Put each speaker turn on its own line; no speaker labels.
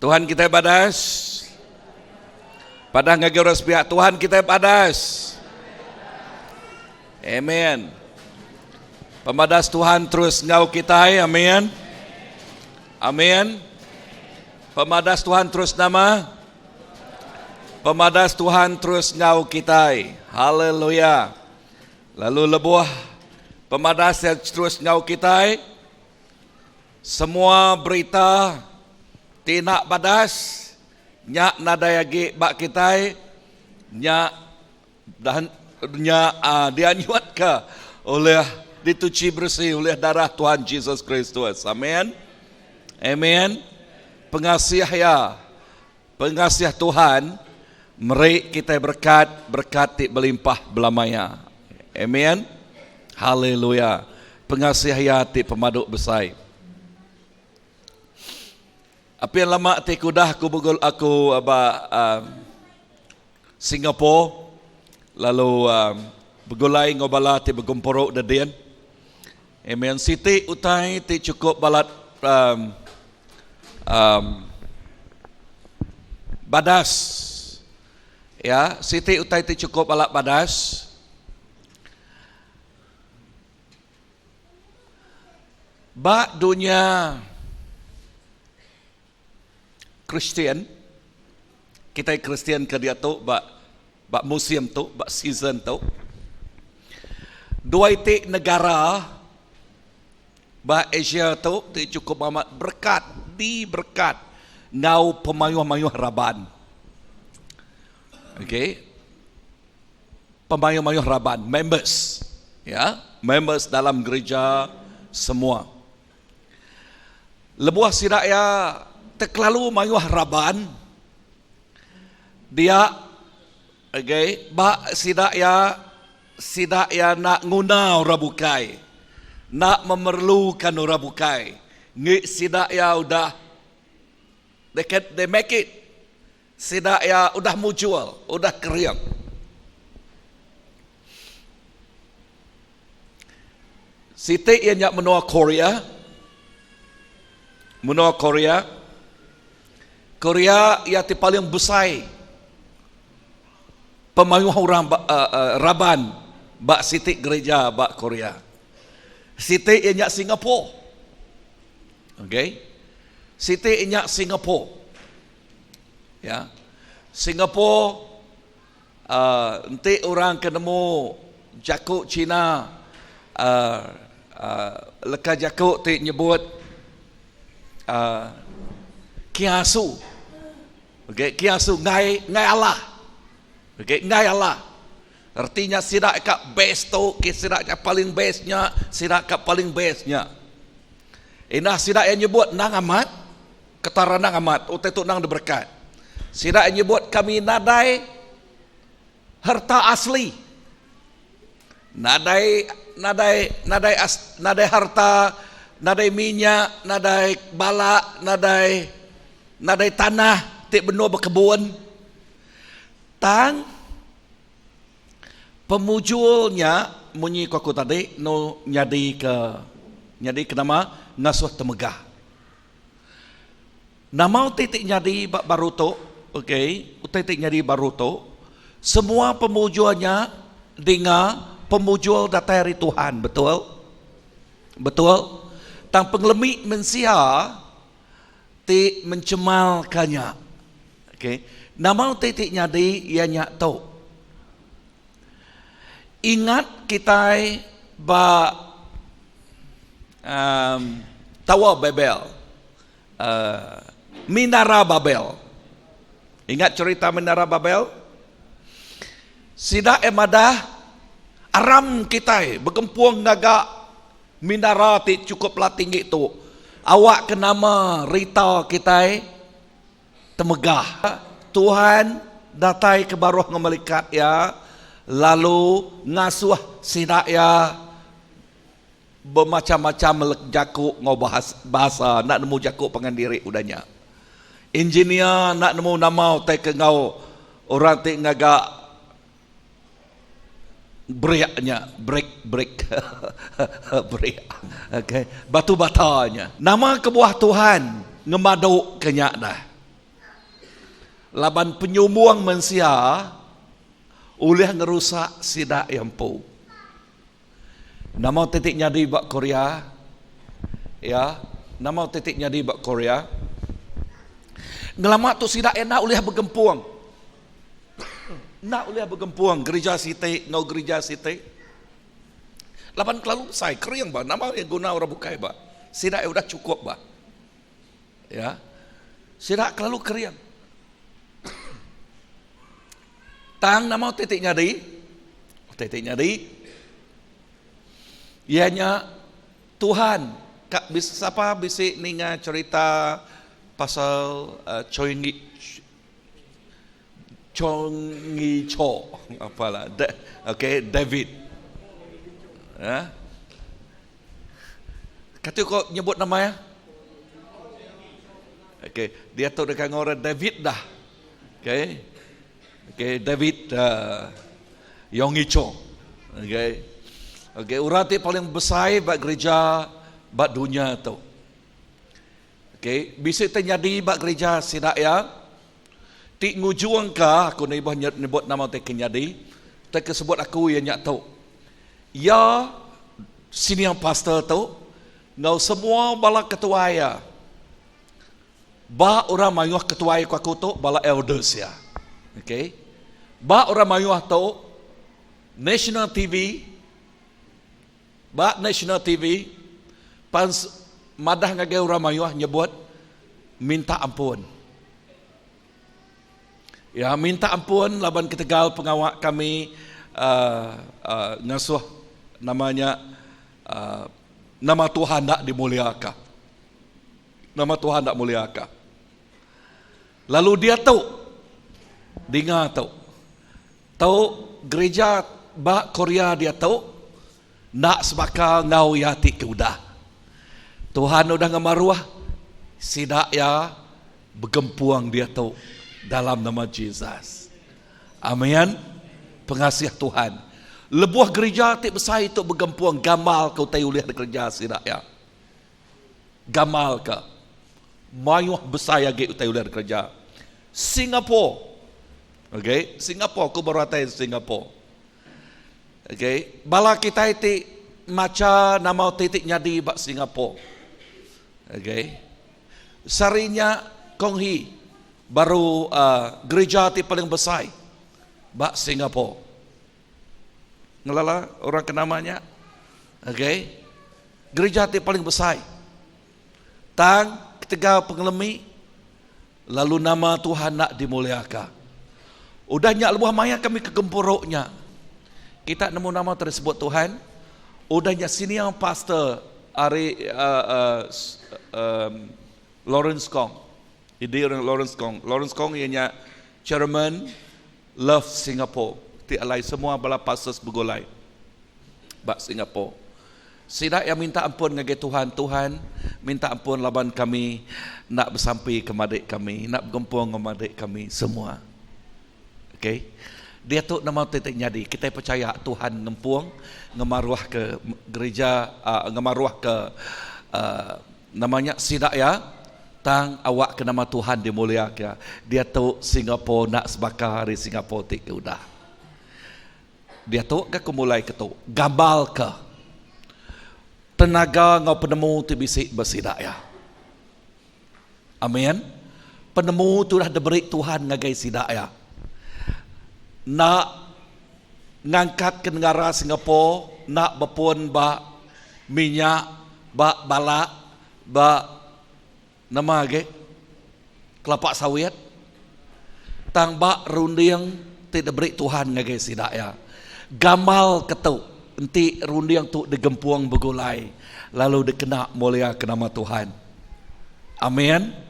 Tuhan kitai badas. Padah ngagai orang sepiak Tuhan kitai badas. Amen. Pemadas Tuhan terus enggau kitai. Amin. Amin. Pemadas Tuhan terus nama? Pemadas Tuhan terus enggau kitai. Haleluya. Lalu lebuh pemadas iya terus enggau kitai, semua berita ti enda badas nya nadai agi ba kitai nya nya dianyutka ulih dituchi beresi ulih darah Tuhan Jesus Kristus. Amen. Amen. Pengasih iya, pengasih Tuhan meri kitai berekat, berekat ti belimpah belama iya. Amen. Haleluya. Pengasih iya ti pemadu besai. Apin lama ti ke udah aku begul aku ba uh, Singapore lalu uh, begulai enggau bala ti begempuru dedin. Amen. Siti utai ti chukup balat um, um, badas. Ya, siti utai ti chukup balat badas. Ba dunya Kristian, kitai Kristian ke diatu ba ba musim tu, ba season tu, dua iti negara ba Asia tu ti chukup amat berekat, diberekat enggau pemayuh-mayuh raban. Okey. Pemayuh-mayuh raban, members, ya, members dalam gereja semua. Lebuh sida iya tekelalu mayuh raban, dia okay, ba sida iya sida iya enda nguna orang bukai, enda memerlukan orang bukai. Ngi sida iya udah they can they make it. Sida iya udah mujur, udah kering. Siti iya nya menua Korea. Menua Korea. Korea iya ti paling besai pemayuh orang ba, uh, uh, raban ba siti gereja ba Korea. Siti iya nya Singapore. Okay. Siti iya nya Singapore. Ya. Singapore uh, enti orang ke nemu jaku Cina uh, uh, leka jaku ti nyebut uh, kiasu. Okey, kiasu ngai ngai Allah. Okey, ngai Allah. Artinya sida ka best tu, ke sida ka paling best nya, sida ka paling best nya. Indah sida yang nyebut nang amat, Ketara nang amat, utai tu nang diberekat. Sida nyebut kami nadai harta asli. Nadai nadai nadai as, nadai harta, nadai minyak, nadai balak, nadai nadai tanah ti benua bekebun. Tang pemujur nya munyi ku aku tadi nu nyadi ke nyadi ke nama ngasuh temegah. Nama utai ti nyadi ba baru tu, okay, utai ti nyadi baru tu, semua pemujur nya dinga pemujur datai ari Tuhan, betul? Betul? Tang pengelemi mensia ti mencemalka nya. Okay. Nama utai ti nyadi iya nya tu. Ingat kitai ba um, Tower Babel, uh, Minara Babel. Ingat cerita Minara Babel? Sida emadah aram kitai begempung ngaga minara ti cukup lah tinggi tu. Awak ke nama rita kitai temegah. Tuhan datai ke baruh enggau melikat iya lalu ngasuh sida iya bemacham-macham jaku enggau bahasa enda nemu jaku pangan diri udah nya. Engineer enda nemu nama utai ke enggau orang ti ngaga Break nya, break break break. Okey, batu bata nya. Nama kebuah Tuhan ngemadu ke nya dah? Laban penyumbung mensia ulih ngerusak sida iya empu. Nama utai ti nyadi ba Korea? Ya, nama utai ti nyadi ba Korea? Ngelama tu sida iya enda ulih begempung. Enda ulih begempung gerija siti enggau gerija siti. Laban kelalu besai, kering ba nama iya guna orang bukai ba. Sida iya udah chukup ba. Ya. Sida kelalu kering. Tang nama utai ti nyadi? Utai ti nyadi iya nya Tuhan ka sapa bisi ninga cherita pasal uh, Choi Ngi Chong Ngi Cho apalah De, okay David ya kata kau nyebut nama ya okay dia tu dekat orang David dah okay okay David uh, Yong Ngi Cho okay okay orang ti paling besar ba gereja ba dunia tu. Okay, bisi te nyadi ba gereja sida iya ti ngujungka aku enda ibuh nyebut nama utai ke nyadi, utai ke sebut aku iya nya tu. Iya senior pastor tu enggau semua bala ketuai iya. Ba orang mayuh ketuai ku aku tu bala elders iya. Okay. Ba orang mayuh tu National TV Ba National TV, pan madah ngagai orang mayuh nyebut minta ampun. Ya, minta ampun laban ketegal pengawa kami uh, uh, ngasuh namanya uh, nama Tuhan enda dimuliaka. Nama Tuhan enda muliaka. Lalu diatu dinga tu. Tu gerija ba Korea diatu enda sebaka enggau iya ti ke udah. Tuhan udah ngemaruh sida iya begempung diatu dalam nama Jesus. Amen. Pengasih Tuhan. Lebuh gerija ti besai tu begempung gamal ke utai ulih dikereja sida iya. Gamal ke mayuh besai agi utai ulih dikereja. Singapore. Okay, Singapore aku baru atai Singapore. Okay, bala kitai ti macha nama utai ti nyadi ba Singapore. Okay. Sehari nya Kong Hee baru uh, gereja ti paling besai ba Singapore. Ngelala orang ke nama nya? Okay. Gereja ti paling besai. Tang ketegal pengelemi lalu nama Tuhan enda dimuliaka. Udah nya lebuh maya kami ke gempuru nya, kita nemu nama ti disebut Tuhan. Udah nya senior pastor ari uh, uh, um, Lawrence Kong. Idi orang Lawrence Kong. Lawrence Kong iya nya chairman Love Singapore ti alai semua bala pastors begulai ba Singapore. Sida iya minta ampun ngagai Tuhan, Tuhan, minta ampun laban kami enda besampi ke madik kami, enda begempung enggau madik kami semua. Okay. Diatu nama ti ti nyadi, kitai pechaya Tuhan ngempung, ngemaruhka gereja, uh, ngemaruhka uh, nama nya sida iya, tang awak ke nama Tuhan dimuliaka. Diatu Singapore enda sebaka ari Singapore ti ke udah. Diatu ga ku mulai ke tu, gambalka tenaga enggau penemu ti bisi ba sida iya. Amin. Penemu ti udah diberi Tuhan ngagai sida iya. Enda ngangkatka negara Singapore enda bepun ba minyak, ba balak, ba Nama agi kelapa sawit tang ba runding ti diberi Tuhan ngagai sida iya. Gamal ke tu enti runding tu digempung begulai lalu dikena muliaka nama Tuhan. Amin.